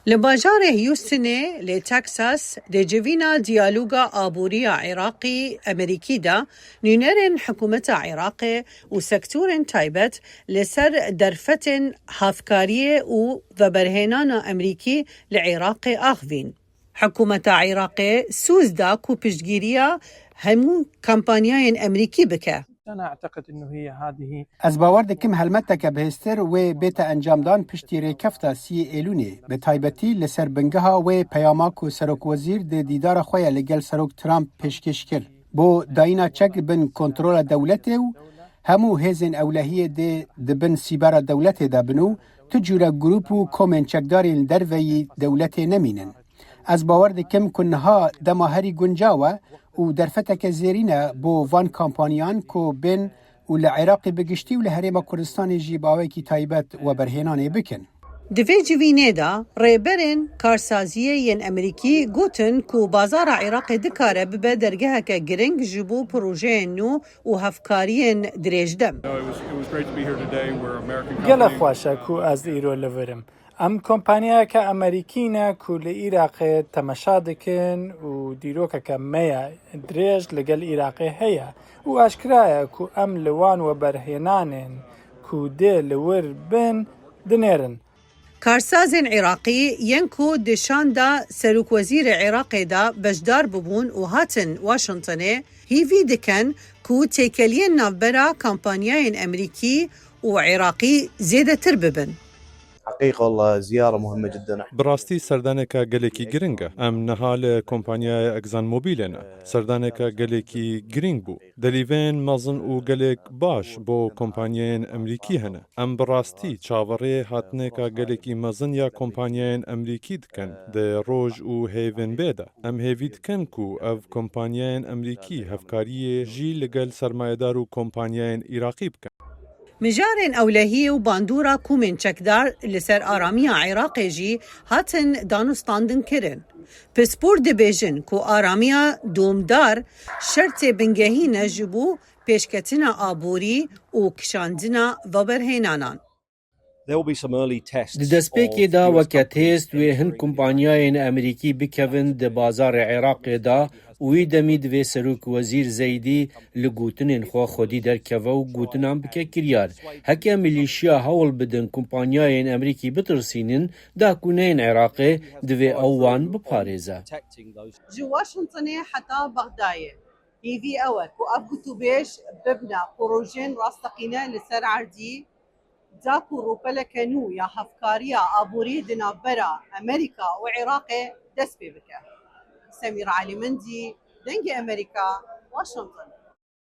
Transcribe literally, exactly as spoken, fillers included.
Li bajarê Houstonê li Texas di civîna diyaloga aborî ya Iraqî Amerîkî de nûnerên hikûmeta Iraqê û sektorên taybet li ser derfetên hevkariyê û veberhênana Amerîkî li Iraqê axivîn. Hikûmeta Iraqê sûz da ku piştgiriya hemû kampanyayên Amerîkî bike. أنا أعتقد أنه هي هذه Ez bawer dikim helmeteke bihêztir wê bête encamdan piştî rêkefta siyê Êlûnê, bi taybetî li ser bingeha wê peyama ku Serokwezîr di dîdara xwe ya li gel Serok Trump pêşkêş kir, bo dayîna çek bin kontrola dewletê û hemû hêzên ewlehiyê dê di bin sîbera dewletê de bin û tu cûre grûp û komên çekdarên derveyî dewletê nemînin. Ez bawer dikim ku niha dema herî guncaw e û derfeteke zêrîn e bo van kampaniyan ku bên û li Iraqê bi giştî û li Herêma Kurdistanê jî bi awayekî taybet weberhênanê bikin. Di vê civînê de rêberên karsaziyê yên Amerîkî gotin ku bazara Iraqê dikare bibe dergeheke giring ji bo projeyên nû û hevkariyên dirêjdem. No, it was, it was great to be here today. We're American Gelek company. xweş e ku ez îro li vir im. Em kompaniyeke Amerîkî ne ku li Iraqê temeşa dikin û dîrokeke me ye dirêj li gel Iraqê heye û aşkira ye ku em li wan weberhênanên ku dê li wir bin dinêrin. Karsazên Iraqî yên ku di şanda Serokwezîrê Iraqê de beşdar bibûn û hatin Washingtonê, hîvî dikin ku têkeliyên navbera kampanyayên Amerîkî û Iraqî zêdetir bibin. حقيقة والله زيارة مهمة جدا. Bi rastî serdaneka gelekî giring e. Em niha li kompanyaya Exxon Mobilê ne. Serdaneka gelekî giring bû. Delîvên mezin û gelek baş bo kompanyayên Amerîkî hene. Em bi rastî çaverê hatineka gelekî mezin ya kompanyayên Amerîkî dikin di roj û hêvên bê de. Em hêvî dikin ku ev kompanyayên Amerîkî hevkariyê jî li gel sermayedar û kompanyayên Iraqî bikin. Mijarên ewlehiyê û bandora komên çekdar li ser aramiya Iraqê jî hatin danûstandinkirin. Pispor dibêjin ku aramiya domdar şertê bingehî ne ji bo pêşketina aborî û kişandina veberhênanan. Di destpêkê de weke têst wê hin kompanyayên Amerîkî bikevin di bazarê Iraqê de û wî demî divê Serok Wezîr Zeydî li gotinên xwe xwedî derkeve û gotinan bike kiryar. Heke milîşiya hewl bidin kompanyayên Amerîkî bitirsînin, dakuneyên Iraqê divê ew wan biparêze. Ji Washingtonê heta Bexdayê hêvî ew e ku ev gotûbêj bibne projeyên rasteqîne li ser erdî, da ku rûpeleke nû ya hevkariya aborî di navbera Amerîka û Iraqê dest pê bike. Semîr Elîmendî, Dengê Amerîka, Washington.